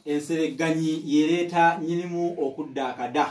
Enseregganyi yereeta nnyinimu okudda akada.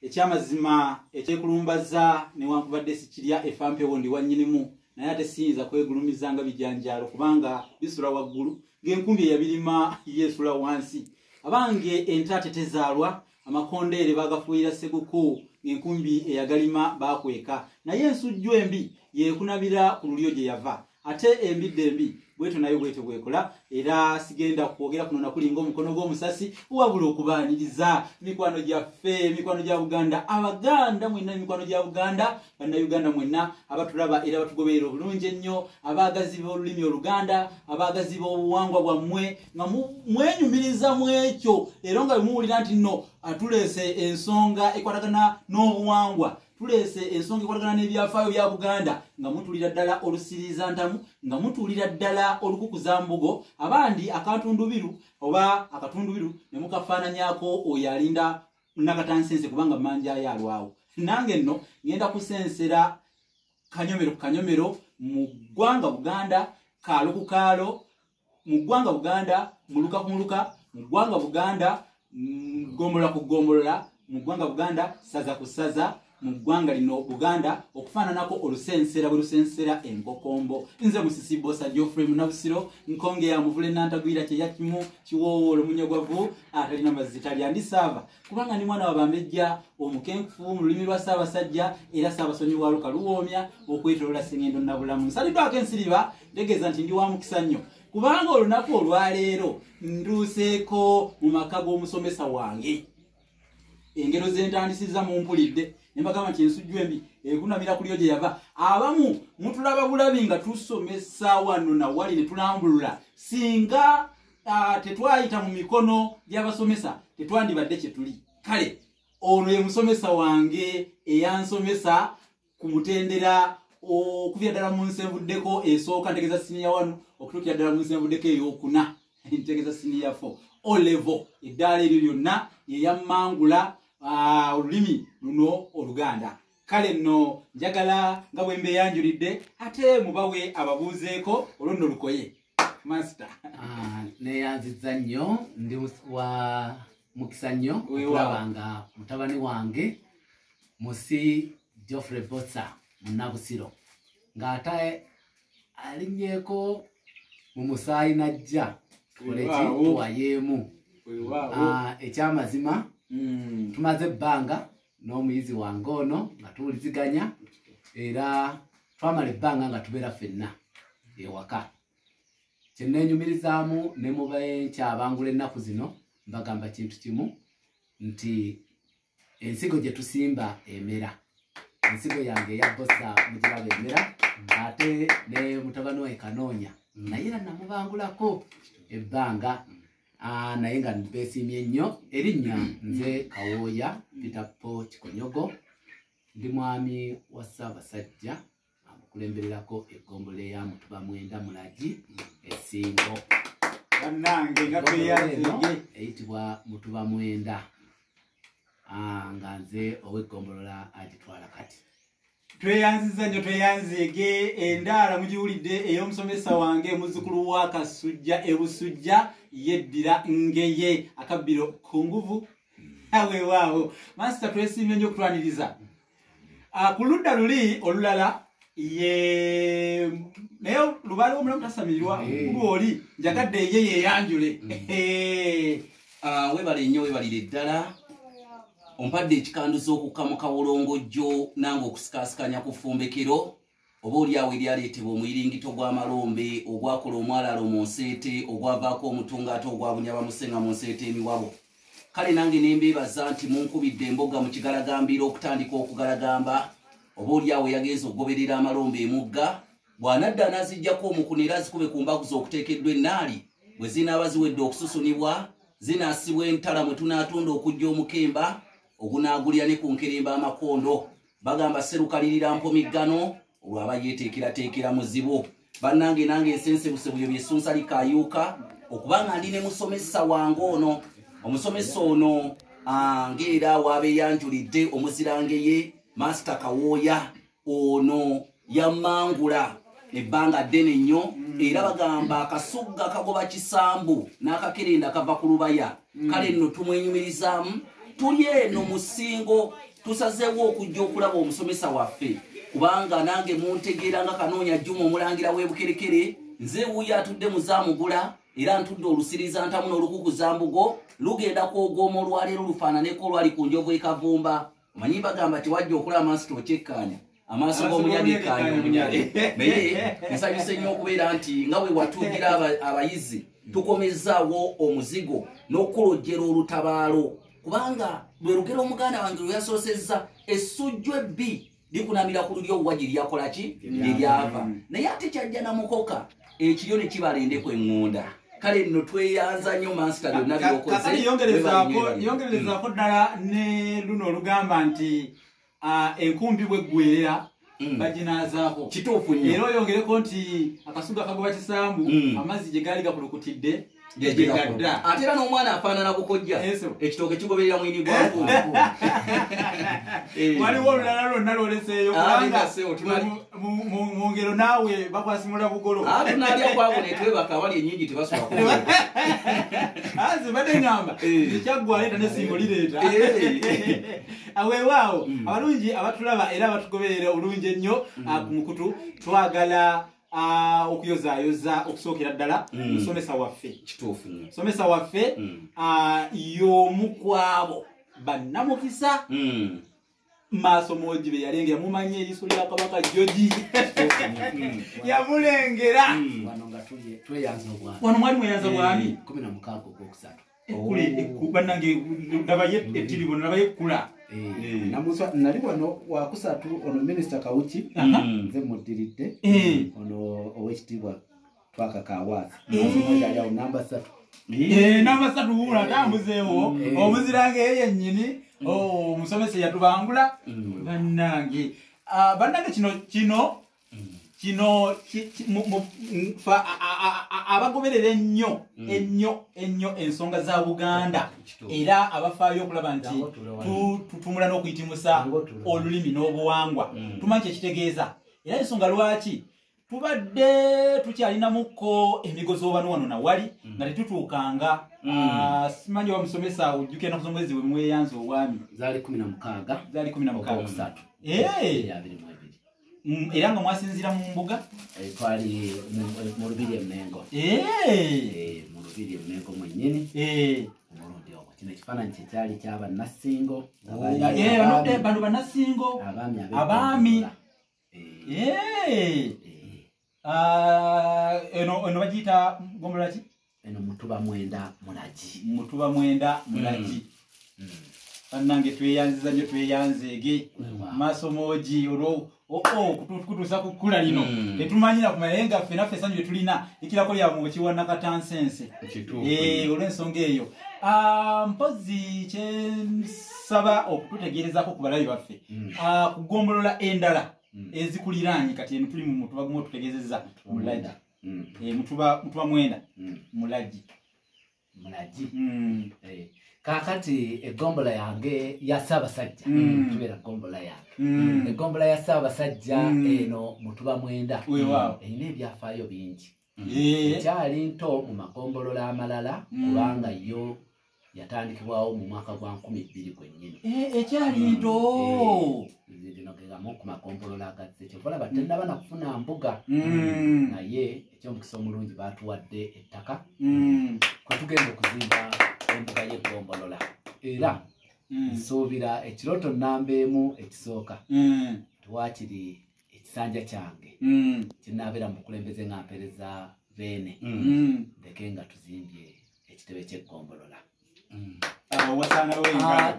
Ekyamazima ekyekulumbaza newankubadde sikirya efampewo ndi wa nnyinimu, naye ate siyinza kwegulumiza nga bijanjaalo kubanga bisula waggulu ng'enkumbi eyabirima yeesula wansi. Abange entaate tezaalwa, amakondeere bagafuuyira sseguku ng'enkumbi eyagalima baakweka, naye ensujju embi yeekunabira ku lulyo gye yava, ate embidde embi bwetyo nayo bwetyo bwekola. Era sigenda kwogera kuno nakulinga omukono gw'omusasi, wabula okubaaniriza mikwano gyaffe, mikwano gya Buganda, Abaganda mwenna, mikwano gya Buganda, Bannayuganda mwenna abatulaba era batugoberera obulungi ennyo, abaagazi b'olulimi Oluganda, abaagazi b'obuwangwa bwammwe, nga mwenyumiriza mu ekyo, era nga bwe muwulira nti nno atuleese ensonga ekwatagana n'obuwangwa, tuleese ensonga ekwatagana n'ebyafaayo bya Buganda, nga mutuulira ddala olusiriiza ntamu, nga mutuulira ddala olukukuza mbugo, abandi akantundubiru oba akatundubiru ne mukafaananyako oyo alinda nakatansense kubanga manjayo alwawo. Nange nno ngenda kusensera kanyomero ku kanyomero mu ggwanga Buganda, kaalo ku kaalo mu ggwanga Buganda, muluka ku muluka mu ggwanga Buganda, ggombolola ku ggombolola mu ggwanga Buganda, ssaza ku ssaza mu ggwanga lino Buganda, okufaananako olusensera bwe lusensera enkokombo. Nze Musisi Bosa Geoffrey Munabusiro, nkonge ya muvule nantagwira kyeyakimu kiwoowo olumunyogwavu atalina mazzi talya. Ndi saava kubanga ndi mwana wa bambejja omukenkufu mu lulimi lwa Ssaabasajja, era Ssaabasonyi wa Lukaluwoomya okwetolola Ssengendo Nabulamu. Nsaliddwako ensiriba, ntegeeza nti ndi wa mukisa nnyo kubanga olunaku olwaleero ntuuseeko mu maka g'omusomesa wange. Engero zentandisiza mumpulidde ne mbagamba nti ensujju embi ekunamira kulyo gye yava. Abamu mutulaba bulabi nga tusomesa wano nawali ne tulambulula, singa tetwayita mu mikono gy'abasomesa tetwandibadde kye tuli. Kale ono ye musomesa wange eyansomesa ku mutendera okuvira ddala mu nsenvuddeko esooka, ntegeeza siniya 1, okutuukira ddala mu nsenvuddeko eyokuna, ntegeeza siniya 4, O level. Eddaala eryo lyonna yeyammangula olulimi luno Oluganda. Kale nno njagala nga bwe mbeeyanjulidde ate mubawe ababuuzeeko, olwo nno lukoye master. Neeyanzizza nnyo, ndi wa mukisa nnyo okulaba nga mutabani wange Musi Geoffrey Botsa Munnabusiro ng'ate alinnyeeko mu musaayi najja tukoleki tuwayeemu. Ekyamazima tumaze ebbanga n'omuyizi wange ono nga tuwuliziganya, era twamala ebbanga nga tubeera ffenna ewaka. Kyeneenyumirizaamu ne mube nkyabangula ennaku zino, mbagamba kintu kimu nti ensigo gye tusimba emera. Ensigo yange eya Bosa mugiraba emera, ate ne mutabani we Kanoonya naye era namubangulako ebbanga. Naye nga beesiimye nnyo. Erinnya nze Kawooya Peter Paul Kikonyogo, ndi mwami wa Ssaabasajja amukulembererako eggombolola eya Mutuba Mwenda Mulagi Essingo. Bannange nga Eggombolola eno tweyanzige. eyitibwa Mutuba Mwenda. Nga nze ow'eggombolola agitwala kati. Tweyanziza nnyo, tweyanzeege. Endaala mugiwulidde ey'omusomesa wange, muzzukulu wa Kasujja ebusujja, yeddira Ngeye, akabbiro ku nguvu. Weewaawo master, twesiimye nnyo okutwaniriza. Ku ludda luli olulala ye naye lubaale w'omulamu tasamirirwa lwoli, njagadde ye yeeyanjule. Webale nnyo, webalire ddala. Ompadde ekikanduza okukka mu kawolongojjo nange okusikaasikanya ku ffumbekero oba oliawo eryaleetebwa omuyiringito gw'amalombe ogwakola omwalalo mu nseete, ogwavaako omutunga ate ogwabunya bamusenga mu nseete emiwabo. Kale nange ne mbeebaza nti munkubidde emboga mu kigalagambiro okutandika okugalagamba oba oliawo yagenza okugoberera amalombe emugga, bw'anadda anaziggyako omukuno era azikube ku mbagu z'okuteekeddwa ennaali. Bwe zinaaba ziwedde okususunibwa, zinaasibwa entala mwe tunaatunda okujja omukemba ogunaagulira ne ku nkeremba amakondo. Bagamba serukalirira mpomiggano, olwo aba yeeteekerateekera muzibu. Bannange, nange ensensebusebulyo byesunsa likayuuka okubanga ndi ne musomesa wange ono. Omusomesa ono ng'era waabeeyanjulidde omuzirangeye Master Kawooya, ono yammangula. Ebbanga ddene nnyo era bagamba akasugga kagoba kisambu n'akakerenda kava ku lubaya. Kale nno tumwenyumirizaamu, tuli eno mu Ssingo, tusazeewo okujja okulaba omusomesa waffe, kubanga nange muntegeera nga Kanoonya Juma omulangira w'Ebukerekere. Nze wuuyo atudde muzaamugula era ntudde olusiriza ntamu n'olukukuza mbugo lugenda kwogooma olwaleero lufaananeko olwali ku njovu ekavumba. Omanyi bagamba tewajja okulaba amaaso tokyekkaanya, amaaso g'omunyage ekkaanya omunyage. Naye nsanyuse nnyo okubeera nti nga bwe watuugira abayizi tukomezaawo omuzigo n'okulojjera olutabaalo, kubanga lwe lugero omuganda wange lwe yasoosezza, essujju ebbi likunamira ku lulyo owagi lyakola ki lyeryava, naye ate kyajja na mukoka ekiryo ne kibala endeku eŋŋonda. Kale nno tweyanza nnyo mansita byonna byokoze. Yongerezaako ddala ne luno olugamba nti enkumbi bweggwerera baginaazaako. Kituufu nnyo. Era oyongereko nti akasuga kagoba kisambu, amazzi gye gaali gakulukutidde gyegadda. Ate era n'omwana afaanana bukojja, ekitooke kigoberera mwini gwa nkumbi. Waliwo olulala lwonna lwoleseeyo, kubanga mu ngero naawe bakwasimula bugolo. Tunaalya kwabo ne twebaka, abali ennyingi tebasobola kubeera. Nze mbadde ngamba ekyaggwa leeta n'essingo lireeta. Weewaawo abalungi abatulaba era abatugoberera obulungi ennyo ku mukutu, twagala okuyozaayoza okusookera ddala musomesa waffe. Kituufu nnyo. Musomesa waffe y'omu ku abo bannamukisa maaso moogi be yalengera. Mumanyi eriiso lya Kabaka Jogi yamulengera. Wano nga tweyanza obwami. Wano mwali mweyanza bwami? 16 ogwokusatu. Bannange ndabayo ettiribo, ndabayo ekkula. Nali wano wakusatu, ono Minisita Kawuki nze muddiridde, ono owekitiibwa Twaka Kawaasi ali awo namba 3. Namba 3 wuula atambuzeewo omuziranga eyo yennyini omusomesa yatubangula. Bannange bannange kino kino abagoberera ennyo ennyo ennyo ensonga za Buganda era abafaayo okulaba nti tutumula n'okuyitimusa olulimi n'obuwangwa, tumanyi kyekitegeeza. Era ensonga lwaki tubadde tukyalinamuko emigozoobano wano nawali nga tetutuukanga. Simanyi oba musomesa ojjukira ennaku z'omwezi bwe mweyanza obwami? Zaali 16. Zaali 16. Ogwokusatu. Era nga mwasinziira mu mbuga? Twali mu Lubiri e Mmengo. Mu Lubiri e Mmengo mwennyini. Omulundi ogwo kino ekifaananyi kye kyali ky'Abannassingo. Bano Bannassingo. Abaami. Eno bagiyita gombolola ki? Eno Mutuba Mwenda Mulagi. Mutuba Mwenda Mulagi. Bannange tweyanziza nnyo, tweyanzeege maaso moogi olwo kutuusa ku kkula lino tetumanyira kumanya, naye nga ffe naffe essanyu lye tulina likirako lya mu kiwa Nakatansense olw'ensonga eyo. Mpozzi kyensaba okututegeerezaako ku balabi baffe ku gombolola endala ezikuliraanye, kati eno tuli mu Mutuba gumu otutegeezezza Mulagi, Mutuba Mwenda Mulagi. Mulagi. Kaakati egombola yange ya Ssaabasajja, tubeera gombola yange. Egombola ya Ssaabasajja eno Mutuba Mwenda erina ebyafaayo bingi. Ekyali nto mu magombolola amalala, kubanga yo yatandikibwawo mu mwaka gwa 2000 gwennyini. Ekyali nto. Zino gegamu ku magombolola agazze, kyova olaba tennaba na kufuna mbuga, naye ekyomukisa omulungi baatuwadde ettaka kwe tugenda okuzimba embuga y'eggombolola. Era nsuubira ekirooto nnamba emu ekisooka tewakiri ekisanja kyange kinaabeera mu bukulembeze nga mpeereza Beene, ndeke nga tuzimbye ekitebe ky'eggombolola.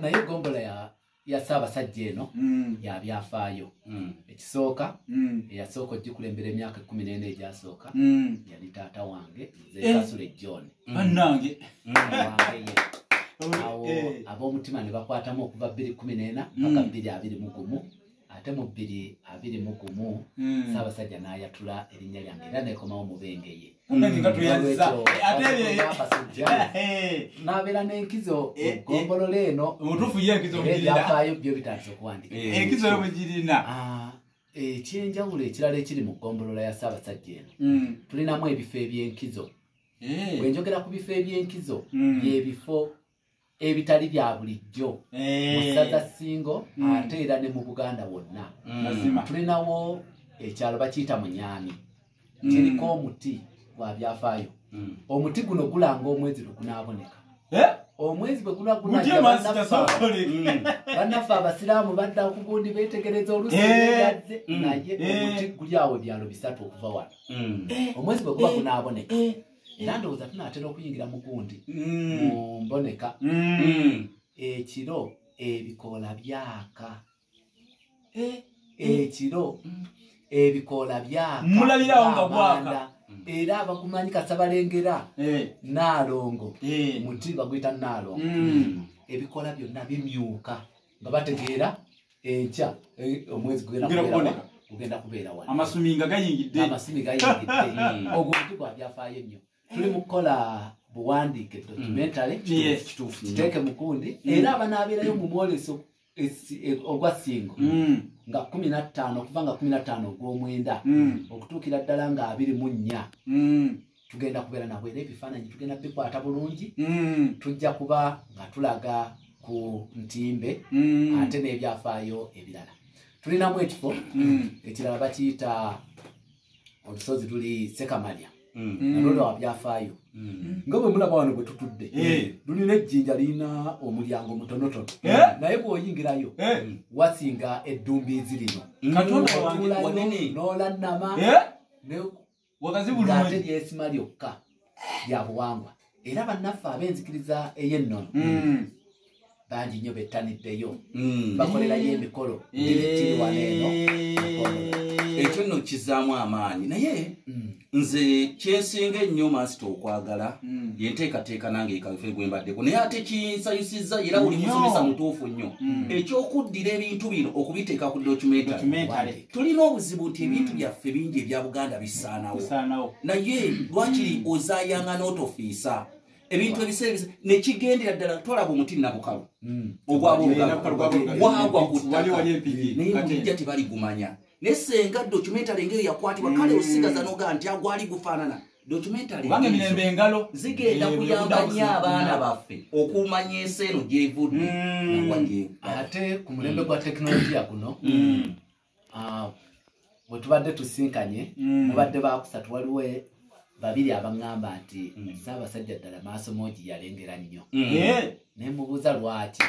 Naye eggombolola ya Ssaabasajja eno ya byafaayo. Ekisooka eyasooka ogikulembera emyaka 14 egyasooka yali taata wange nze Kasule John. Bannange awo ab'omutima ne bakwatamu okuva 2014 paka 2021, ate mu 2021 Ssaabasajja n'ayatula erinnya lyange era nekomawo mu Bengeye. N'abeera n'enkizo gombolola eno. Omutuufu ye enkizo mugirina. Ebyafaayo byo bitandise okuwandika. Enkizo yo mugirina. Ekyenjawulo ekirala ekiri mu ggombolola ya Ssaabasajja eno, tulinamu ebifo ebyenkizo. Bwe njogera ku bifo ebyenkizo, byebifo ebitali bya bulijjo mu ssaza Ssingo, ate era ne mu Buganda wonna. Tulinawo ekyalo bakiyita Munyami, kiriko omuti gwa byafaayo. Omuti guno gulanga omwezi lwe gunaaboneka. Omwezi bwe gunagunajja, bannaffe abasiraamu badda ku gundi beetegereza olusi yazze, naye omuti guli awo ebyalo 3 okuva wano. Omwezi bwe guba gunaaboneka, era ndowooza tunaatera okuyingira mu gundi mu mboneka, ekiro ebikoola byaka, ekiro ebikoola byaka. Mulabirawo nga gwaka. Ng'amanda. Era abagumanyi kasabalengera Naalongo, muti baguyita Naalongo. Ebikoola byonna bimyuka nga bategeera enkya omwezi gugenda Gugenda kubeera kuboneka. Gugenda kubeera wano. Amasumi nga gayingidde. Amasumi gayingidde. Ogwo omuti gwa byafaayo nnyo. Tuli mu kukola buwandiike, documentary, Yes. kiteeke mu kundi, era abanaabeerayo mu mwoleso ogwa Ssingo nga 15, okuva nga 15 ogw'omwenda okutuukira ddala nga 24, tugenda kubeera nabwo, era ebifaananyi tugenda bikwata bulungi. Tujja kuba nga tulaga ku ntimbe ate n'ebyafaayo ebirala. Tulinamu ekifo ekirala bakiyita olusozi luli Sekamalya, nalwo lwa byafaayo. Nga bwe mulaba wano bwe tutudde, lulina ejjinja lirina omulyango mutonotono, naye bw'oyingirayo wasinga eddumbiizi lino. Katonda wange. Otuulayo Wanene. n'olannama Wagazi ng'ate bulungi. lyesima lyokka lya buwangwa, era bannaffe ab'enzikiriza ey'ennono bangi nnyo bettaniddeyo, bakolerayo emikolo kiri wano eno. Ekyo nno kizaamu amaanyi, naye nze kyensinga ennyo master okwagala yenteekateeka nange ekafe gwe mbaddeko, naye ate kinsanyusizza era buli Nnyo. musomesa mutuufu nnyo ekyokuddira ebintu bino okubiteeka ku documentary. Documentary. Tulina obuzibu nti ebintu byaffe bingi ebya Buganda bisaanawo. Bisaanawo. Naye lwakiri ozaayanga n'otofiisa ebintu ebiseera nekigendera ddala. Twalaba omuti Nabukalu Nabukalu ogwabolugalu gwagwa ku Wali ttaka, wali Empigi. naye Kati- bulijja tebaligumanya. Naye senga documentary ng'eyo yakwatibwa, kale osigaza nogaa nti agwali gufaanana documentary Kubanga ezo emirembe engalo zigenda kuyamba nnyo abaana baffe okumanya ensi eno gyevudde nawa gyevudde. Ate ku mulembe gwa tekinologiya guno, bwe tubadde tusinkanye, mubadde bakusatu, waliwo babiri abaŋŋamba nti Ssaabasajja ddala maaso moogi, yalengera nnyo. Ne mubuuza lwaki,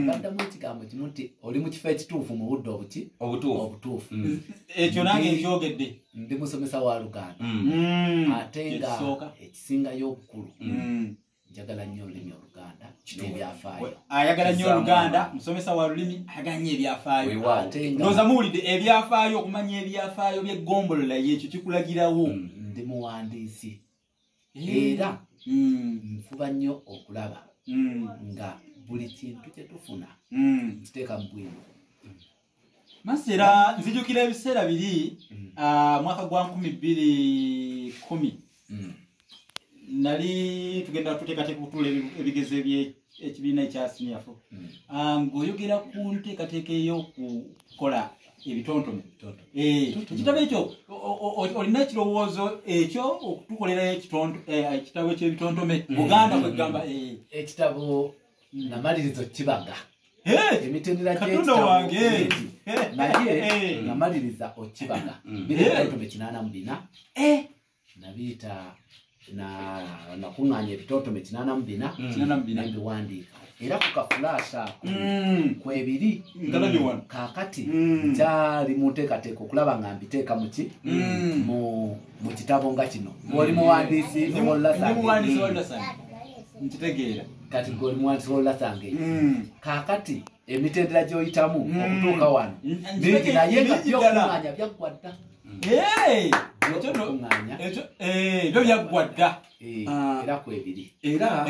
baddamu ekigambo kimu nti oli mu kifo ekituufu mu budde obuki? Obutuufu. Obutuufu. Ekyo nange nkyogedde. Ndi musomesa wa Luganda, ate nga Ekisooka. ekisingayo obukulu, njagala nnyo olulimi Oluganda n'ebyafaayo. Ayagala nnyo Kizaamu Oluganda, amaanyi. musomesa wa lulimi, ayagala nnyo ebyafaayo. Weewaawo. Ate nga Ndowooza muwulidde ebyafaayo, okumanya ebyafaayo by'eggombolola yekyo kikulagirawo. Ndi muwandiisi era nfuba nnyo okulaba nga buli kintu kye tufuna nkiteeka mu bwino. Master, era nzijukira ebiseera biri, mwaka gwa 2010, nali tugenda tuteekateeka okutuula ebigezo ekibiina ekya senior four, ng'oyogera ku nteekateeka ey'okukola ebitontome. Ekitabo ekyo olina ekirowoozo ekyo okutukolera ekitabo eky'ebitontome Buganda kwegamba? Ekitabo namalirizo kibaga emitendera Katonda gy'ekitabo wange. mingi, naye namaliriza okibaga biri ebitontome 84. Nabiyita nakuŋŋaanya ebitontome 84, 84. nembiwandiika era ku kafulaasi ako kwebiri. Ngalabye wano. Kaakati nkyali mu nteekateeka okulaba nga mbiteeka muki mu kitabo nga kino. Oli muwandiisi Ndi muwandiisi w'Olulasani, nkitegeera. Kati gwe oli muwandiisi w'Olulasange. Kaakati emitendera gy'oyitamu okutuuka wano mingi, naye nga Mingi ddala. byokuŋŋaanya byaggwa dda. Ekyo Byokuŋŋaanya byo byaggwa dda. Era kwebiri. Era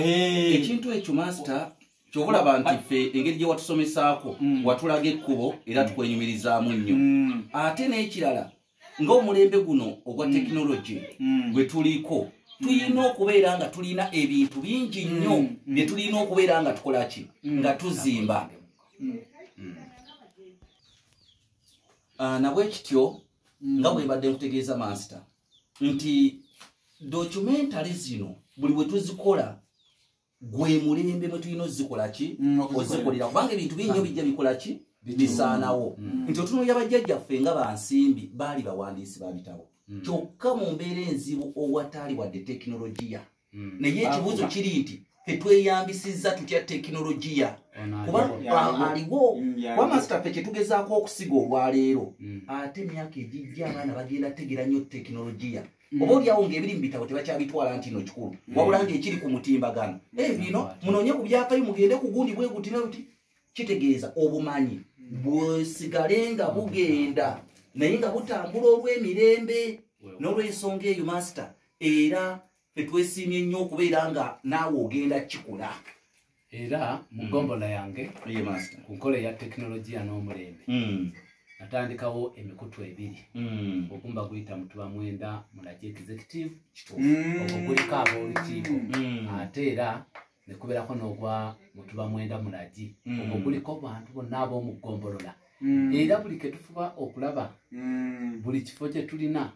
ekintu ekyo master kyobulaba nti ffe engeri gye watusomesaako, watulaga ekkubo era tukwenyumirizaamu nnyo. Ate n'ekirala, ng'omulembe guno ogwa tekinologi gwe tuliko, tulina okubeera nga tulina ebintu bingi nnyo bye tulina okubeera nga tukola ki, nga tuzimba. Nabwe kityo nga bwe mbadde nkutegeeza master nti documentary zino buli bwe tuzikola gwe mulembe mwe tulina ozikola ki ozikolera, kubanga ebintu bingi bijja bikola ki bisaanawo. Nti otunuulira bajjajjaffe nga bansimbi baali bawandiisi ba bitabo, kyokka mu mbeera enzibu owataali wadde tekinologiya. Naye ekibuuzo kiri nti tetweyambisizza tutya tekinologiya, kuba aliwo kuba master ffe kyetugezaako okusiga olwaleero, ate emyaka egijja abaana bagenda tegera nnyo tekinologiya. Oba oliawo ng'ebiri mu bitabo tebakyabitwala nti no kikulu, wabula ng'ekiri ku mutimbagano bino munoonye ku byafaayo mugende ku gundi bwe guti ne buti. Kitegeeza obumanyi bwesigale nga bugenda naye nga butambula olw'emirembe. N'olw'ensonga eyo master, era twesiimye nnyo okubeera nga naawe ogenda kikola. Era mu ggombolola yange ku nkola eya tekinologiya n'omulembe natandikawo emikutu ebiri. Ogumba guyita Mutuba Mwenda Mulagi Executive, ogwo guliko ab'olukiiko, ate era ne kubeerako n'ogwa Mutuba Mwenda Mulagi, ogwo guliko bantu bonna ab'omu ggombolola. Era buli ke tufuba okulaba buli kifo kye tulina,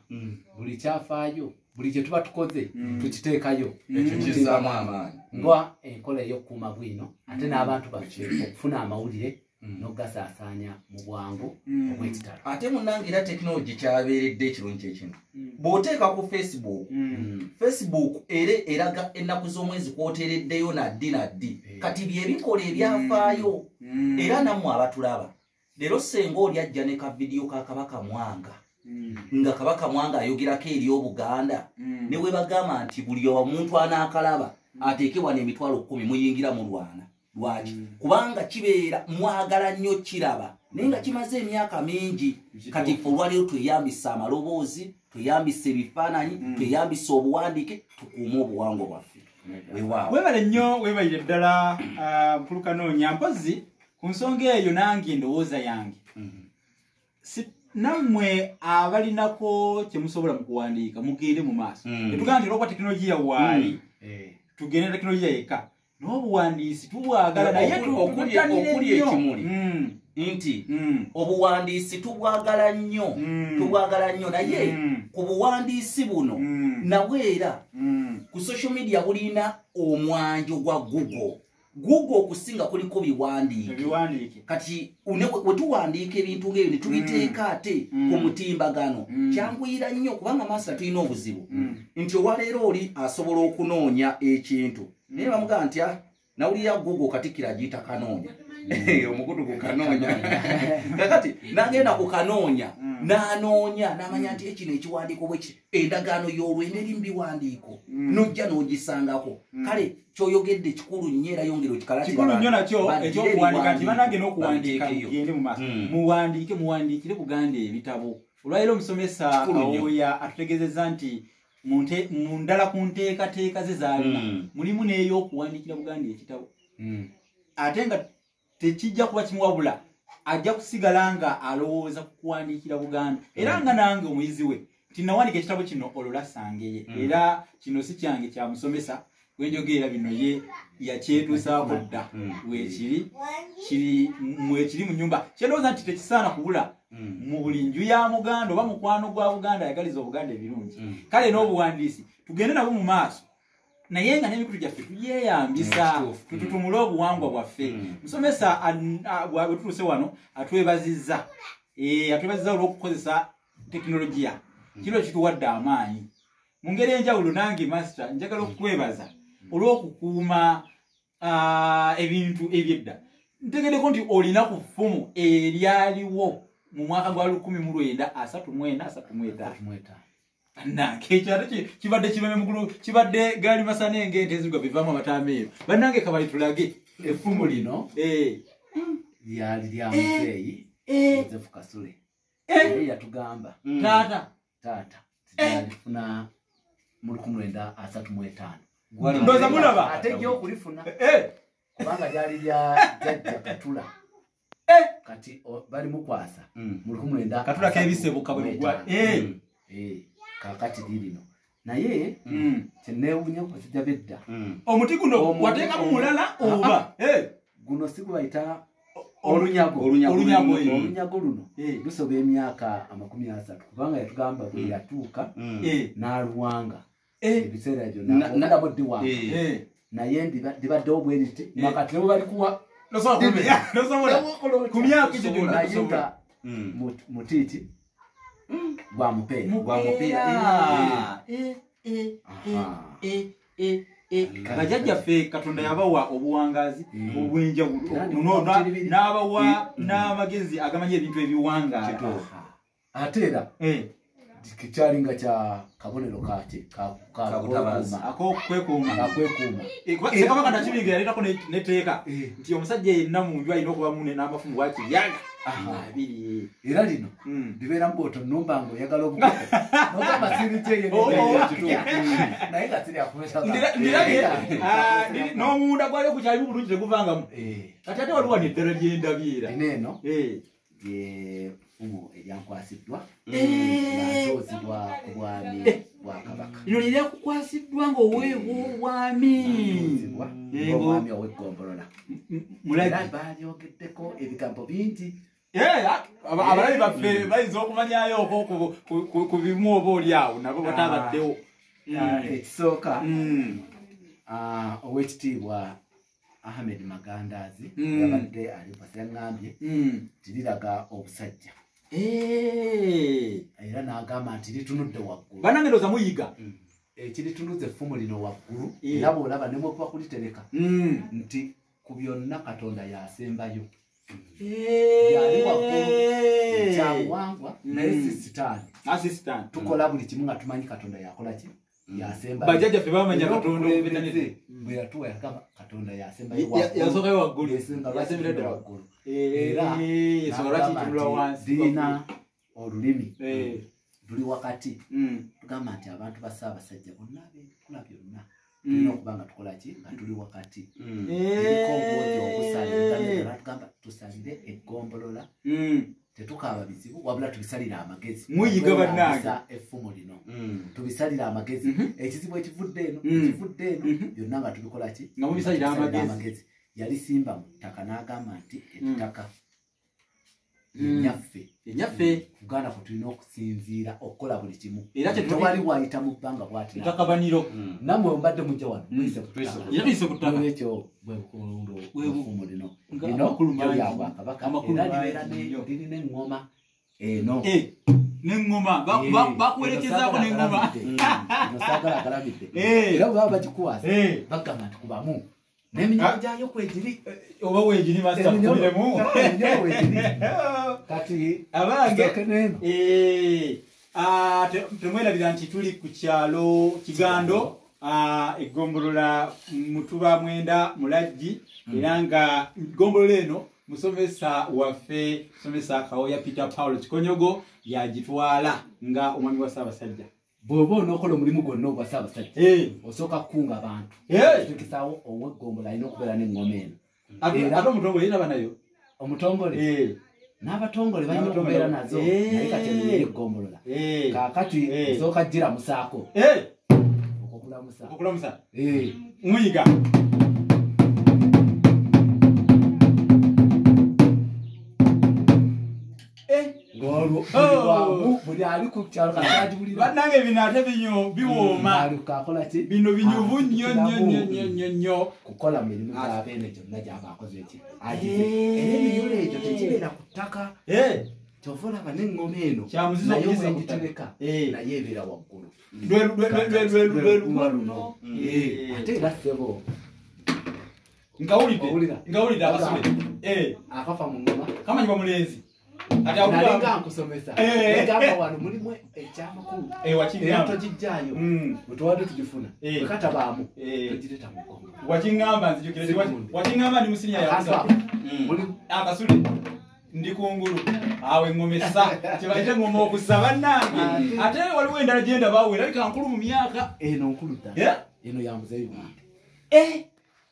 buli kyafaayo, buli kye tuba tukoze tukiteekayo. Ekyo kizzaamu amaanyi nga enkola ey'okukuuma bwino, ate n'abantu baffe okufuna amawulire n'okugasaasaanya mu bwangu obw'ekitalo. Ate munnange era tekinologi kyabeeredde ekirungi kyekino, bw'oteeka ku Facebook, Facebook era eraga ennaku z'omwezi kw'oteereddeyo naddi naddi. Kati bye bikola ebyafaayo. Era nammwe abatulaba leero, senga oli ajja ne ka vidiyo ka Kabaka Mwanga, nga Kabaka Mwanga ayogerako eri Obuganda, ne bwe bagamba nti buli omuntu anaakalaba ateeke wano 10,000, muyingira mulwana. Lwaki? Kubanga kibeera mwagala nnyo kiraba, naye nga kimaze emyaka mingi. Kati ffe olwaleero tweyambisa amaloboozi, tweyambisa ebifaananyi, tweyambisa obuwandiike, tukuume obuwangwa bwaffe. Weewaawo. Webale nnyo, weebalire ddala Mukulu Kanoonya. Mpozi ku nsonga eyo nange endowooza yange, nammwe abalinako kye musobola mu kuwandiika mugende mu maaso. Tetugamba nti olwokuba tekinologiya waali tugende tekinologiya yekka, n'obuwandiisi tubwagala, naye okuli tuttanire nnyo. Ekimuli nti obuwandiisi tubwagala nnyo, tubwagala nnyo, naye ku buwandiisi buno nabwe era ku social media bulina omwanjo gwa Google. Google okusinga kuliko biwandiike. Ebiwandiike. Kati we tuwandiika ebintu ng'ebyo ne tubiteeka ate ku mutimbagano, kyanguyira nnyo, kubanga master tulina obuzibu nti olwaleero oli asobola okunoonya ekintu naye bamugamba nti "Ah, nawulira Google Katikkiro agiyita Kanoonya, omukutu ku Kanoonya." Kakati nagenda ku Kanoonya n'anoonya n'amanya nti ekino ekiwandiiko bwe kiti, endagaano y'olwenda eri mu biwandiiko, nojja n'ogisangako. Kale kyoyogedde kikulu nnyo, era yongera okikalatira Kikulu nnyo nakyo baddire ekyokuwandiika nti ebiwandiiko, banange n'okuwandiika babiteekeyo. Mugende mu maaso, muwandiike, muwandiikire Buganda ebitabo. Olwaleero omusomesa Kikulu nnyo. Kawooya atutegeezezza nti mu ndala ku nteekateeka ze z'alina mulimu n'ey'okuwandiikira Buganda ekitabo, ate nga tekijja kuba kimuwabula, ajja kusigala nga alowooza ku kuwandiikira Buganda. Era nga nange omuyizi we nti nawandiika ekitabo kino ololasangeye, era kino si kyange, kya musomesa wenjogeera bino, ye yakyetuusaako dda. Weekiri kiri mwekiri mu nyumba, kyendowooza nti tekisaana kubula mu buli nju ya Muganda oba mukwano gwa Buganda ayagaliza Obuganda ebirungi. Kale n'obuwandiisi tugende nabo mu maaso, naye nga n'emikutu gyaffe tugyeyambisa, tututumule obuwangwa bwaffe. Musomesa bwe tutuuse wano atwebazizza, atwebazizza olw'okukozesa tekinologiya. Kino kituwadde amaanyi mu ngeri enjawulo. Nange master njagala okukwebaza olw'okukuuma ebintu ebyedda. Ntegeddeko nti olina ku ffumu eryaliwo mu mwaka gwa 1934 35. Bannange, ekyo ate kibadde kibeme mugulu, kibadde gaali masana eng'ente ezigwa bivaamu amata ameeru. Bannange, kabali tulage. Effumu lino lyali lya muzeeyi Yosefu Kasule. Naye yatugamba Taata. Taata tyalifuna mu 1935. Ndowooza mulaba. Ate jja okulifuna kubanga lyali lya jjajja Katula. Kati bali mukwasa mu lukumi lwenda Katula asatu k'ebisebuka bwe mu bugwa. etaano. Kaakati lirino, naye kyeneewuunya ku basajja b'edda, Omuti guno wateekamu mulala oba? Guno si gwe bayita Olunyago luno lusoba emyaka 30 kubanga yatugamba bwe yatuuka n'aluwanga ebiseera byonna omulabo ddiwanga naye ndibaddewo bweriti nakati nebo balikuwa ku myaka egyo gyonna naye nga mutiiti gwa mupeera. Bajjajjaffe Katonda yabawa obuwangazi obw'enjawulo n'abawa n'amagezi agamanyi ebintu ebiwangaala. Ate era kyalinga kya kabonero kaki akokwekuuma. Ssekabaka Nakibinge yaleetako n'etteeka nti omusajja yenna mu nju alina okubamu n'amafumu wakiryaga abiri. Era lino libeera mu bw'oto nnumba ng'oyagala obukoko n'ogamba sirikyeyo naye nga siryakubeera n'omunda gwayo gukyalimu bulungi teguvangamu. Kati ate waliwo wano eddala ly'endabye era lino eno ly'effumu eryankwasiddwa ng'atuuzibwa ku bwami bwa Kabaka. Lino lye lyakukwasiddwa ng'oweebwa obwami. Ng'atuuzibwa ng'omwami ow'eggombolola. Era baalyogeddeko ebigambo bingi. Abalabi baffe bayinza okumanyayo ku bimu oba oli awo nabo batabaddewo. Ekisooka ow'ekitiibwa Ahmed Magandaazi yabadde alimpasa yaŋŋambye nti liraga obusajja. Era n'agamba nti litunudde waggulu. Bannange ndowooza muyiga. Ekiritunuza effumu lino waggulu era bw'olaba ne bwekuba kulitereka nti ku byonna Katonda y'asembayo. Yali waggulu kyabuwangwa naye si sitaani. Tukola buli kimu nga tumanyi Katonda yakola ki? Yasembayo. Bajjajjaffe baamanya Katonda bwe yatuwa yagamba Katonda yasembayo waggulu. Yasookayo waggulu. Yasembera ddala waggulu. Era lirina olulimi luli wakati. Tugamba nti abantu ba Ssaabasajja bonna ab'ebikula byonna tulina okuba nga tukola ki? Nga tuli wakati. Eriko obwogi obusalira tugamba tusalire eggombolola tetukaaba bizibu wabula tubisalire amagezi. Muyiga bannange. Effumu lino tubisalire amagezi. Ekizibu ekivudde eno ekivudde eno byonna nga tubikola ki? Nga mubisalira amagezi. Yalisimba mu ttaka n'agamba nti ettaka ennyaffe. Ennyaffe. Uganda kwe tulina okusinziira okukola buli kimu. Era tewali wayita mu bbanga bw'ati. Ettaka baniro. Nammwe mbadde mujja wano muyise ku ttaka. Era tuyise ku ttaka. Noolwekyo bwe bukulu lino. Lino lyo lya Bwakabaka era libeera lirina eŋŋoma eno. N'eŋŋoma bakuwerekezaako n'eŋŋoma. Eno saagala agalamidde. Era bwe baba bagikuwaasa bagamba nti kubamu. N'eminyolo gyayo kwegiri. Oba weegiri master tukubiremu. Eminyolo weegiri. Kati abange temwerabira nti tuli ku kyalo Kigando eggombolola Mutuba 9 Mulajji era nga eggombolola eno musomesa waffe musomesa Kawoya Peter Paulo Kikonyogo yagitwala nga omwami wa Ssaabasajja. Bw'oba onookola omulimu gwonna ogwa Ssaabasajja osooka kukunga abantu. Otuukisaawo ow'eggombolola alina okubeera n'eŋŋoma eno. Ate omutongole ye naba nayo? Omutongole? N'abatongole balina okubeera nazo naye kati eno ye eggombolola. Kaakati osooka giramusaako. Okukulamusa. Okukulamusa. Muyiga. Buli ali ku kyalo kati bannange bino ate biwooma. Bino binyuvu nnyo nnyo nnyo nnyo nnyo. Kukola mirimu gya Beene gyonna gy'aba akoze eki agize. Era eminyolo egyo tekibeera ku ttaka. Kyova olaba n'eŋŋoma eno naye bw'ogitereka naye ebeera waggulu. Lwe luno. Ate era ssebo. Nkawulidde akasule. Akafa mu ŋŋoma. Kamanyibwa mulenzi. Nalinga nkusomesa. Egamba wano mulimu ekyamakulu. Era togijjaayo. Bwe tubadde tugifuna. Bwe katabaamu togireeta mu ggombo. Wakiŋŋamba nzijukire. Wakiŋŋamba ndi mu siniya yakusatu. Akasule ndi kungulu. Awo eŋŋoma essa. Kye bayita eŋŋoma okussa bannange. Ate waliwo endala gye ndaba erabika nkulu mu myaka. Eno nkulu ddala. Eno ya muzeeyi wange.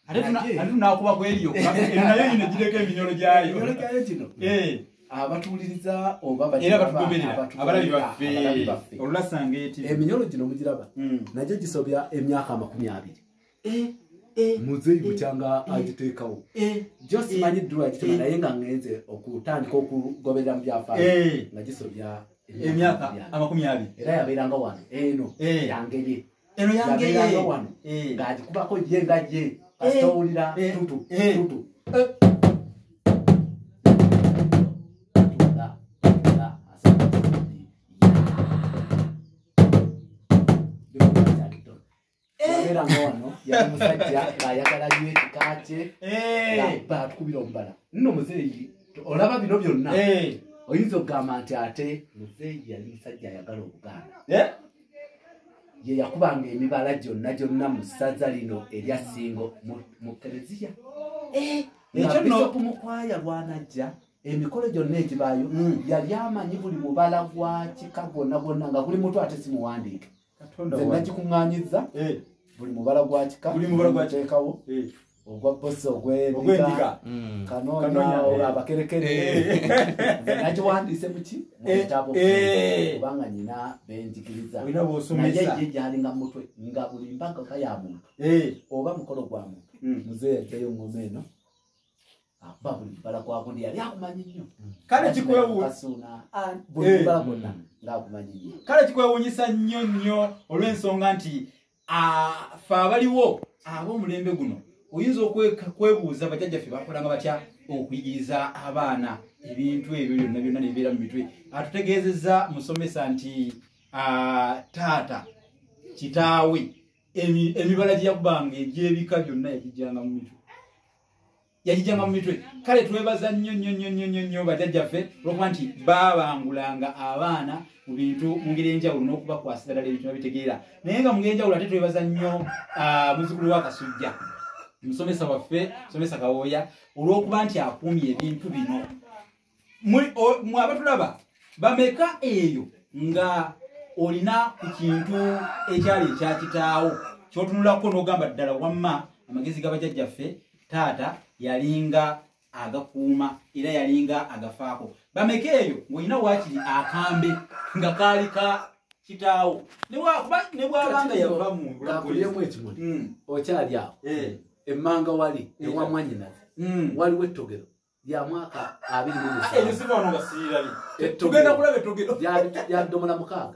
Ate tunaakuba ku eriyo. Eno nayo yino egireko eminyolo gyayo. Eminyolo gyayo gino. Abatuwuliriza oba era batugoberera abalabi baffe olulasanga eti eminyolo gino mugiraba nagyo gisobya emyaka 20. Muzeeyi bukyanga agiteekawo jo simanyi ddulu agitema, naye nga ngenze okutandika okugoberera mu byafaayo nga gisobya emyaka 20. Era yabeeranga wano eno yangeye, eno yabeeranga wano ng'agikubako ye nga ye kasita owulira tutu tutu yabeeranga wano, yali musajja ng'ayagala nnyo ekika kye, ng'atukubira omubala. Nno muzeeyi olaba bino byonna oyinza okugamba nti ate muzeeyi yali musajja ayagala Obuganda. Ye yakubanga emibala gyonna gyonna mu ssaza lino erya Ssingo mu Kereziya. Nga Bisopu Mukwaya lwanajja emikolo gyonna egibaayo yali amanyi buli mubala gwa kika gwonna gwonna nga guli mutu ate simuwandiike. Nze nagikuŋŋaanyizza buli mubala gwa kika teekawo ogwa Bosa, ogw'endiga, Kanoonya, abakerekere. Nze nagiwandiise muki mu bitabo kubanga nyina benjigiriza, naye ye gyalinga mutwe nga buli mbaga ya muntu oba mukolo gwa muntu muzeeyi ajjayo ngoma eno akuba buli mubala gwa gundi, yali akumanyi nnyo. Kale buli mubala gwonna ng'akumanyi nnyo. Kale kikwewuunyisa nnyo nnyo olw'ensonga nti ffe abaliwo ab'omulembe guno oyinza okwebuuza bajjajjaffe bakolanga batya okuyigiriza abaana ebintu ebyo byonna byonna nebibeera mu mitwe. Atutegeezezza musomesa nti taata kitaawe emibala gye yakubanga egy'ebika byonna yagijjanga mu mitwe, yagijjanga mu mitwe. Kale twebaza nnyo nnyo nnyo nnyo nnyo nnyo bajjajjaffe olwokuba nti baabangulanga abaana mu bintu mu ngeri enjawulo n'okubakwasira ddala ebintu babitegeera. Naye nga mu ngeri enjawulo ate twebaza nnyo muzzukulu wa Kasujja, musomesa waffe, musomesa Kawooya, olw'okuba nti akuumye ebintu bino. Mwe abatulaba bameka eyo nga olina ku kintu ekyali ekya kitaawo ky'otunulako n'ogamba ddala wamma amagezi g'abajjajjaffe taata yalinga agakuuma era yalinga agafaako. Bameka eyo ng'olina waakiri akambe nga kaali ka kitaawo ne bw'abanga yava mu kakulyemu ekimuli okyali awo emmanga wali ewa mwannyinaze waliwo ettogero lya mwaka 27. Eryo siva wano nga sirirabye. Tugenda kulaba ettogero lya ddomola 6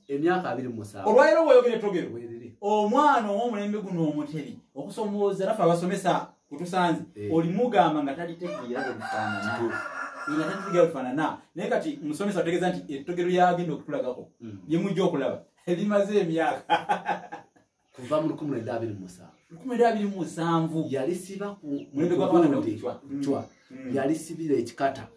emyaka 27. Olwaleero bw'oyogera ettogero omwana ow'omulembe guno omutebi okusomooza naffe abasomesa kutusanze olimugamba nga talitegeera bwe bifaanana, nga talitegeera bifaanana. Naye kati musomesa ategeeza nti ettogero lyagenda okutulagako lye mujja okulaba limaze emyaka kuva mu 1927. 1927 yalisiba ku mulembe gwa Kabaka Daudi Chwa, yalisibira ekikata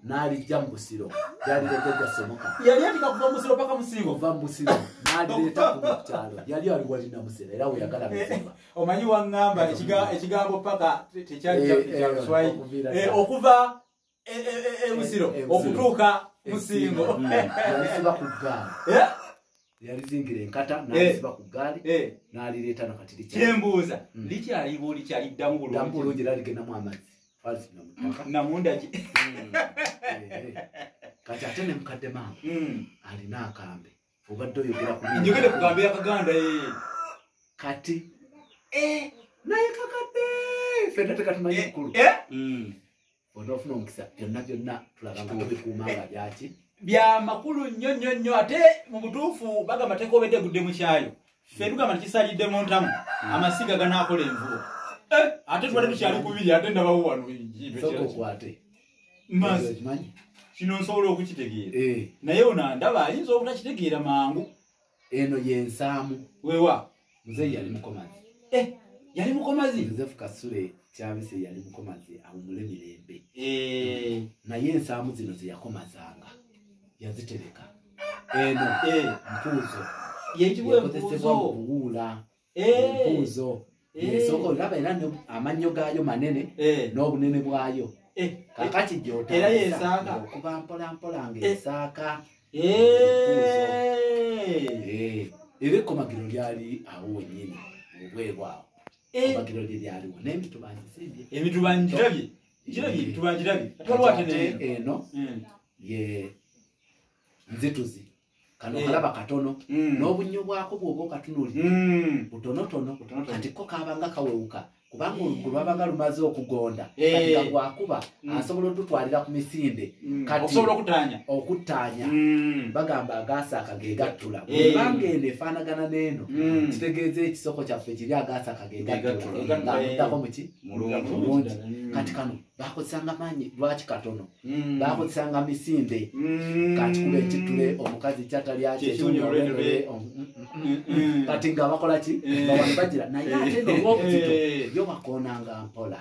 n'alijja mu Busiro, yalireeta Ssemoka, yali atika kuva mu Busiro paka Musingo, kuva mu Busiro n'alireeta ku kyalo, yali ali walina Busiro era we yagala Musingo. Omanyi waŋŋamba ekigambo paka tekyali kya Luswayiri, okuva e Busiro okutuuka Musingo yalisiba ku ggaali, yalizingira enkata n'alisiba ku ggaali n'alireeta nakati likyali. Kyembuuza likyaliwo likyaliddamu bulungi? Bulungi, era ligendamu amazzi twalisibira mu ttaka namundaki. Kati ate ne mukadde maama alina akambe, obadde oyogera ku njogere ku kambe yakaganda kati naye kakadde ffenna tekatumanyi bukulu. Onoofuna omukisa byonna byonna tulaba nga tubikuuma nga byaki bya makulu nnyo nnyo nnyo. Ate mu butuufu bagamba teeka obedde egudde mu kyayo, ffe tugamba nti kisalidde mu ntamu amasiga ganaakola envubo. Ate tubadde tukyali kubiri ate ndabawo wano sooka okwate mazzi kino nsobola okukitegeera, naye ono ndaba ayinza obutakitegeera mangu. Eno y'ensaamu. Wewa muzeeyi yali mukomazi. Yali mukomazi. Joseph Kasule Kyabise yali mukomazi awummule mirembe. Naye ensaamu zino ze yakomazanga yazitereka. Eno mpuuzo yekozesebwa mu kuwuula. Empuuzo esooka olaba era amannyo gaayo manene n'obunene bwayo. Kakati gy'otandisa okuba mpola mpola ng'esaaka. Era ekkomagiro lyali awo wennyini obweru awo. Ekkomagiro lye lyaliwo n'emituba ngisimbye. Emituba ngirabye. Ngirabye emituba ngirabye. Ate waliwo ate eno ye nzituzi. Kano kalaba katono n'obunnyo bwako bw'oba okatunuulidde butonotono, kati ko kabanga kawewuka kubanga olugu lwabanga lumaze okugonda, kati nga bwakuba asobola otutwalira ku misinde, kati osobola okuttaanya. Bagamba agasaaka ge gattula, bwebanga eno efaanagana n'eno kitegeeza ekisoko kyaffe kiri agasaaka ge gattula ng'amuddako muki mulungi. Kati kano bakozesanga maanyi lwaki katono, bakozesanga misinde, kati kuba ekittule omukazi kyatalya kyekiwunya, kati nga bakola ki nga wano bagira, naye ate eno olw'obuzito yo bakoonanga mpola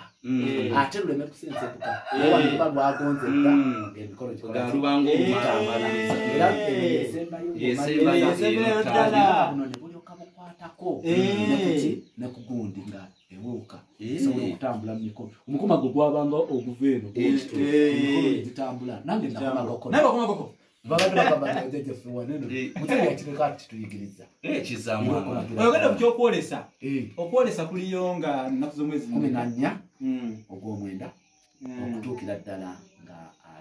ate luleme kusensebuka, wano luba lwagonze dda ng'emikolo gikola era esembayo buno ne bulyoka bukwatako nekuki nekugundi nga ewuuka esobola okutambula mu mikono. Omukoma gwe gwabanga oguva eno emikono ne gitambula, nange nakomagako babadde bagamba jjajjaffe waneno mutebi yakireka kituyigiriza oyogedde ku kyokwolesa. Okwolesa kuliyo nga nnaku z'omwezi 14 ogw'omwenda okutuukira ddala nga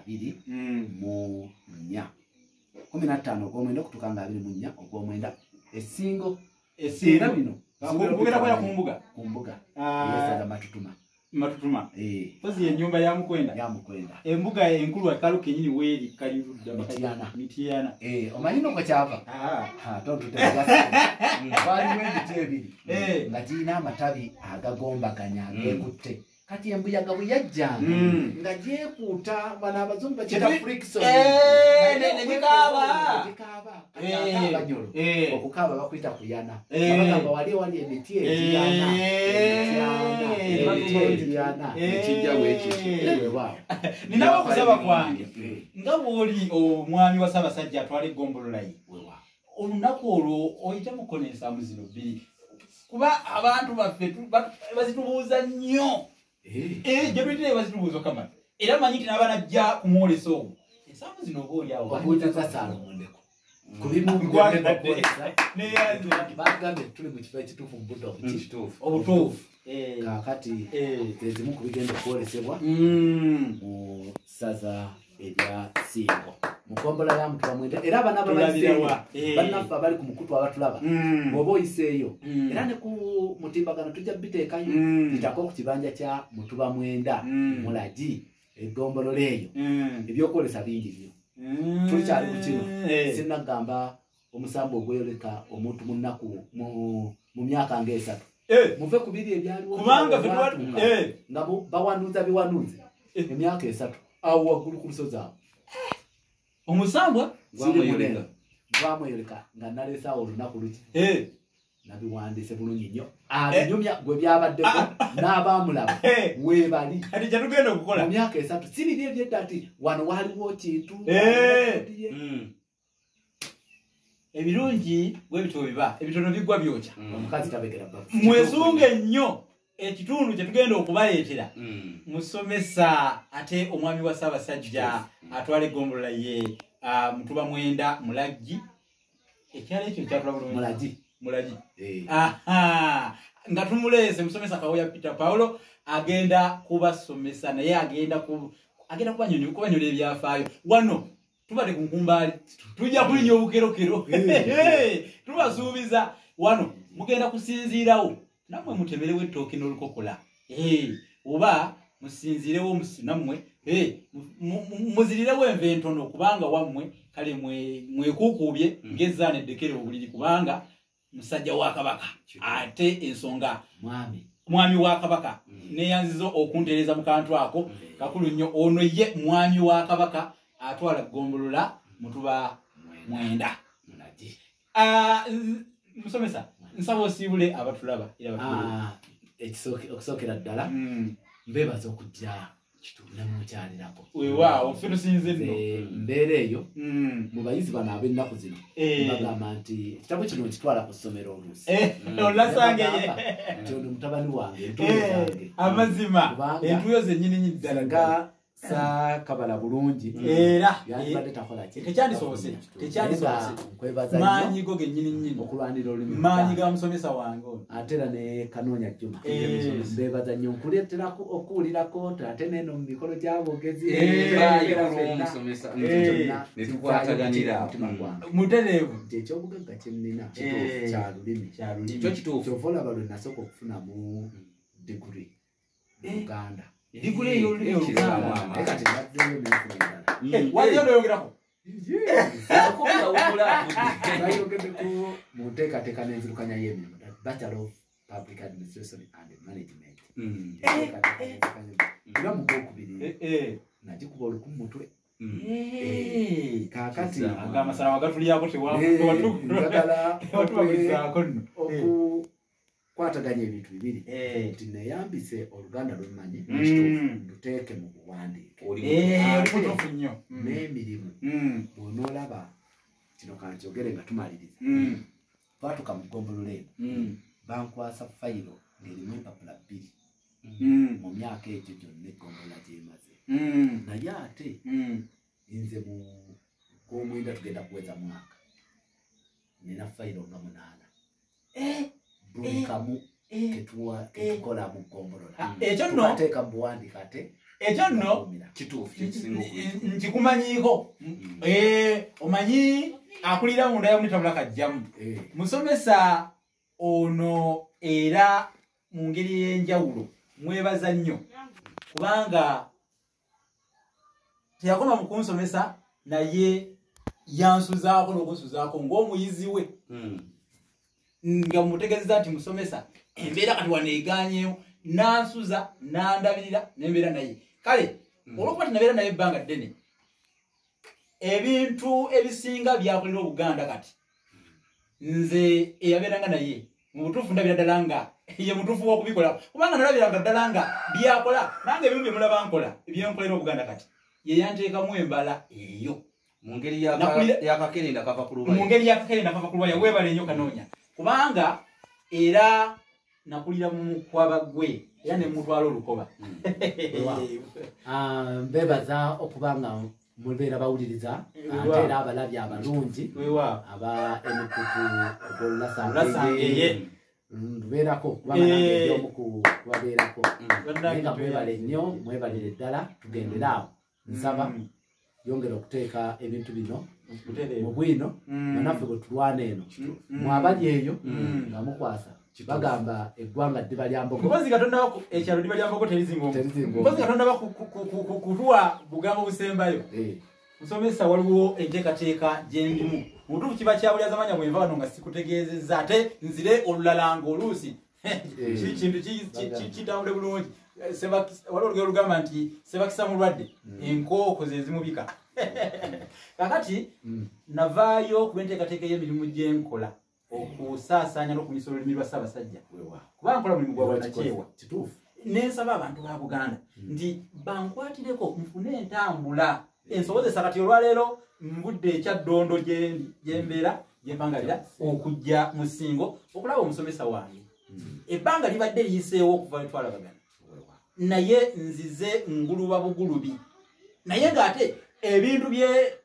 24, 15 ogw'omwenda okutuuka nga 24 ogw'omwenda essingo. Era bino bugenda kwera ku mbuga, ku mbuga eyesaza Matutuma. Matutuma pozi ennyumba ya Mukwenda, ya Mukwenda, embuga enkulu akalu kenyini weeri kalirudda Mityana. Omanyi nno kwe kyava waliwo emiti ebiri nga girina amatabi agagombaganya ageekutte, kati embuyaga bwe yajjanga nga gyekuuta, bano abazungu bakiyita friction, negikaaba kati ate abanyolo okukaaba bakuyita kuyana, bagamba wali wali emiti egiyana emiti ekijja bwekityo. Ninawo okusaba kwange nga bw'oli omwami wa Ssaabasajja atwala eggombolola ye, olunaku olwo oyite mukono ensaamu zino bbiri, kuba abantu baffe bazitubuuza nnyo, gye tuyitire bazitubuuza okamala, era manyi nti n'abanajja kumwolesa ogwo ensaamu zino oba oli awo obuuziza Saalomondeko ku bimu bagambye tuli mu kifo ekituufu mu budde obutuufu. Kaakati ezimu ku bigenda okwolesebwa mu ssaza erya Ssingo mu ggombolola ya Mutuba Mwenda, era abana ababayiseeyo bannaffe abali ku mukutu abatulaba bw'oba oyiseeyo era ne ku mutimbagano tujja biteekayo, kitako ku kibanja kya Mutuba Mwenda Mulagi eggombolola eyo, ebyokwolesa bingi nnyo. Tulikyali ku kino sinnagamba omusambo ogweyoleka omuntu mu nnaku mu myaka ng'esatu, muve ku biri ebyaliwo kubanga nga bawanuuza biwanuuze emyaka 3 awo waggulu ku lusozi awo omusambwa gwamweyoleka nga naleesaawo olunaku luki nabiwandiise bulungi nnyo, abinyumya gwe byabaddeko n'abaamulaba weebali. Kati kyetugenda okukola mu myaka 3 si biri ebyedda nti wano waliwo kintu ebirungi bwe bityo biba ebitono biggwa byokya, omukazi tabegera bbavu. Mwesunge nnyo ekitundu kye tugenda okubaleetera musomesa ate omwami wa Ssaabasajja atwala eggombolola ye Mutuba Mwenda Mulagi, ekyalo ekyo kyatula bulungi Mulagi Mulagi. Nga tumuleese musomesa Kawooya Peter Paulo agenda kubasomesa, naye agenda kubanyonyola ebyafaayo. Wano tubadde ku nkumbaali tujja kulinnya obukerokero, tubasuubiza wano mugenda kusinziirawo nammwe mutemerewo ettooke n'olukokola, oba musinziirewo nammwe muzirirewo enva entono, kubanga wammwe kale mwekuukuubye ng'ezzaana eddekere obuliri, kubanga musajja wa Kabaka ate ensonga mwami wa Kabaka neyanziza okuntereeza mu kantu ako kakulu nnyo. Ono ye mwami wa Kabaka atwala ggombolola Mutuba Mwenda. Musomesa nsaba osiibule abatulaba era batulaba. Okusookera ddala mbeebaza okujja nemukyalirako. Weewaawo ffe tusinze nno mbeera eyo mu bayizi bano ab'ennaku zino bagamba nti ekitabo kino nkitwala ku ssomero oluusi olasangeye nti ono mutabani wange entuuyo zange amazima entuuyo zennyini ddala nga Saakabala bulungi era yandibadde takola ki tekyandisobose nkwebaza maanyi go gennyini nnyini okulwanira olulimi maanyi ga musomesa wange ono ate era ne Kanoonya Juma mbeebaza nnyo nkuleeterako okuwulirako ate n'eno mu mikolo gy'aboogezi netukwataganira mutereevu nti ekyobugagga kye nnina kya lulimi kyo kituufu kyova olaba lwe nasooka okufunamu diguri mu Uganda diguri ey'olulimi Oluganda naye kati nazzeeyo nenfuna endala waliyo n'oyongerako bayogeddeko mu nteekateeka n'enzirukanya y'emirimu, Bachelor of Public Administration and Management. Enteekateeka n'enzirukanya y'emirimu. Era mu gwokubiri nagikuba oluku mu mutwe. Kaakati ag'amasalamu agatulyako njagala tewatubagulizaako nno okukwataganya ebintu bibiri nti neeyambise Oluganda lwemmanyi nduteeke mu buwandiike oli mutuufu nnyo n'emirimu. Bw'onoolaba kino kankyogere nga tumaliriza, twatuuka mu ggombolola eno bankwasa fayiro ng'erimu empapula 2 mu myaka egyo gyonna eggombolola gy'emaze. Naye ate nze mu gw'omwenda tugenda kuweza mwaka nina fayiro nga 8 buli kamu ketukola mu ggombolola ekyo nno tukateeka mu buwandiike ate ekyo nno kituufu kyekisinga okuyita nkikumanyiiko omanyi akulira munda ya Munitabula Kajjamu musomesa ono era mu ngeri ey'enjawulo mwebaza nnyo kubanga teyakoma mu kunsomesa naye yansuzaako n'okunsuzaako ng'omuyizi we nga mutegeezeza nti musomesa embeera kati wano egaanyeewo nansuza nandabirira nembeera naye kale olwokuba tinabeera naye ebbanga ddene ebintu ebisinga byakolera Obuganda kati nze eyabeeranga naye mu butuufu ndabira ddala nga ye mutuufu w'okubikola kubanga nalabiranga ddala nga byakola nange ebimu bye mulaba nkola ebyenkolera Obuganda kati ye yanteekamu embala eyo mu ngeri y'akakerenda kava ku lubaya mu ngeri y'akakerenda kava ku lubaya weebale nnyo Kanoonya kubanga era nakulira mu mukwaba gwe era ne mutwala olukoba. Mbebaza okuba nga mubeera bawuliriza ate era abalabi abalungi aba emikutu ogw'Olulasangeye ndubeerako kubanga nange ndi omu kubabeerako naye nga mwebale nnyo mwebalire ddala tugendere awo nsaba yongera okuteeka ebintu bino mu bwino nga naffe bwe tulwana eno mwabali eyo nga mukwasa bagamba eggwanga ddiba lya mbogo mpozi Katonda ekyalo ddiba lya mbogo terizinga mpozi Katonda kutuwa bugambo busembayo musomesa waliwo enteekateeka gyendimu mutuufu kiba kyabulya bwenva wano nga sikutegeezezza ate nzire olulala ng'oluusi kintu kitambule bulungi. Waliwo olugero olugamba nti sebakisa mulwadde enkooko ze zimubika. Kakati navaayo kuba enteekateeka y'emirimu gyenkola okusaasaanya n'okumisa olulimi lwa Ssaabasajja kuba nkola mulimu gwa bwannakyewa nensaba abantu ba Buganda nti bankwatireko nfune entambula ensobozesa kati olwaleero nvudde ekyaddondo gyembeera gyempangalira okujja mu Ssingo okulaba omusomesa wange. Ebbanga libadde liyiseewo okuva lwe twalabagana naye nzize nguluba bugulubi naye ng'ate ebintu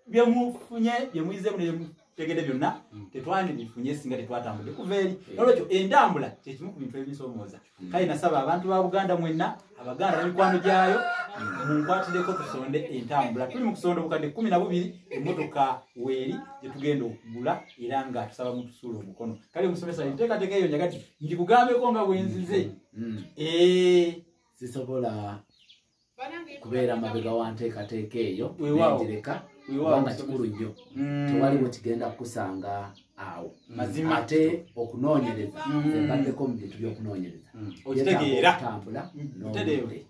byemufunye byemuyizeemu nemutegedde byonna tetwandibifunye singa tetwatambudde kuva eri. Nolwekyo entambula kyekimu ku bintu ebinsomooza. Kale nasaba abantu ba Buganda mwenna Abaganda n'emikwano gyayo munkwatireko tusonde entambula. Tuli mu kusonda obukadde 12 emmotoka weeri gye tugenda okugula era nga tusaba mutusuule omukono. Kale musomesa enteekateeka eyo njagati ngikugambeko nga bwenzize. Sisobola kubeera mabega wa nteekateeka eyo nenjireka kubanga kikulu nnyo tewaliwo kigenda kukusanga awo mazima ate okunoonyereza nze mbaddeko mu bintu by'okunoonyereza okitegeera okutambula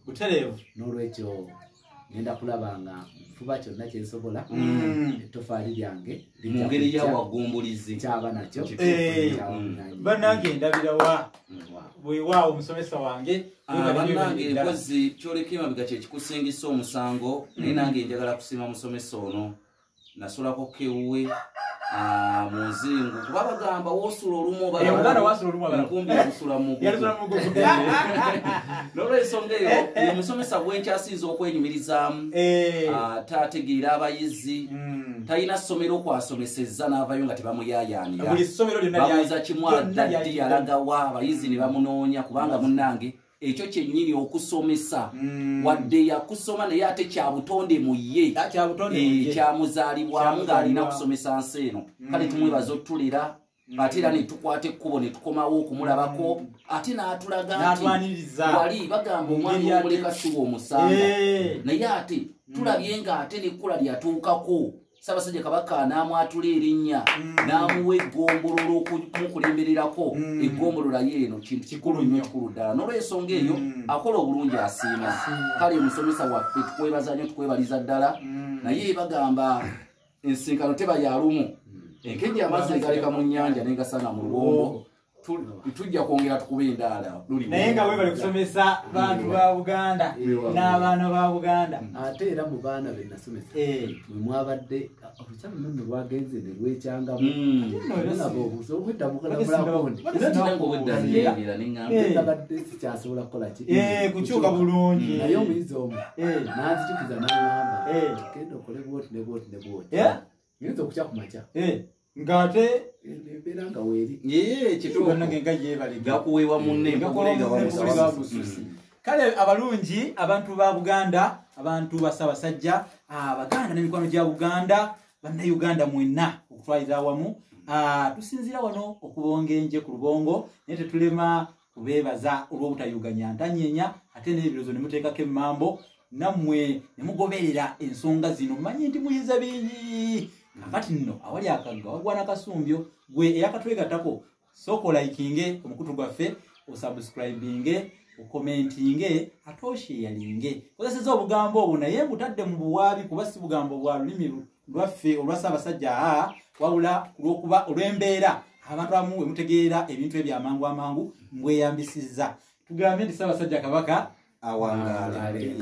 butereevu n'olwekyo ngenda kulaba nga nfuba kyonna kye nsobola ettofaali lyange mu ngeri ya wagumbulizi kyaba nakyo bannange ndabirawa bwewaawo omusomesa wange bannange mpozi kyoleka emabega kye kikusingisa omusango naye nange njagala kusiima musomesa ono nasulako kewuwe Mu nzingu kuba bagamba wosula olumu enkumbi ekusula mugugu. N'olwensonga eyo ye musomesa gwenkyasinza okwenyumirizaamu, taategeera abayizi, talina ssomero kwasomesezza n'avayo nga tebamuyaayaanira, babuuza kimu adaddi alagawa, abayizi ne bamunoonya, kubanga munnange ekyo kyennyini okusomesa wadde yakusoma naye ate kya butonde mu ye, kyamuzaalibwamu ng'alina kusomesa nsi eno. Kale tumwebaza otulera, ate era ne tukwata ekkubo ne tukomawo okumulabako, ate n'atulaga nti wali bagamba omwami omuleka siwa omusanga, naye ate tulabye ng'ate n'ekkula lyatuukako Ssaabasajja Kabaka n'amwatula erinnya n'amuwa eggombolola okumukulembererako. Eggombolola ye eno kintu kikulu nnyo, kikulu ddala. N'olwensonga eyo akola obulungi asiima. Kale omusomesa waffe tukwebaza nnyo, tukwebaliza ddala. Naye bagamba ensinkano teba ya lumu, enkejje amazzi egaleka mu nnyanja n'egasanga mu luwombo, tujja kwongera tukuba endaala. Naye nga webale kusomesa bantu ba Buganda n'abaana ba Buganda. Ate era mu baana be nasomesa mwe mwabadde olukyamu nno lwagenze ne lwekyangamu, nabadde sikyasobola kukola ki kukyuka bulungi. Naye omuyizi omu nanzijukiza n'aŋŋamba genda okole bwoti ne bwoti ne bwoti, nyinza okukya ku makya ng'ate embeera nga weeri. Gakuweebwa munne bususi. Kale abalungi abantu ba Buganda, abantu ba Ssaabasajja, Abaganda n'emikwano gya Buganda, bannayuganda mwenna okutwalira awamu, tusinziira wano okubonga enje ku lubongo, naye tetulema kubeebaza olw'obutayuganya ntanyenya, ate n'ebirowoozo ne muteekako emmambo, nammwe ne mugoberera ensonga zino. Mmanyi nti muyize bingi. Kakati nno awali akagga wagwana kasumbyo, gwe eyakatwegattako sooka olayikinge omukutu gwaffe, osubscribinge, okomentinge, ate osheyalinge. Kozeseza obugambo obwo naye mbutadde mu buwaabi, kuba si bugambo bwa lulimi lwaffe olwa Ssaabasajja, wabula olw'okuba olw'embeera abantu abamu we mutegeera ebintu ebyamangu amangu mbweyambisizza. Tugambye nti Ssaabasajja Kabaka awangaale.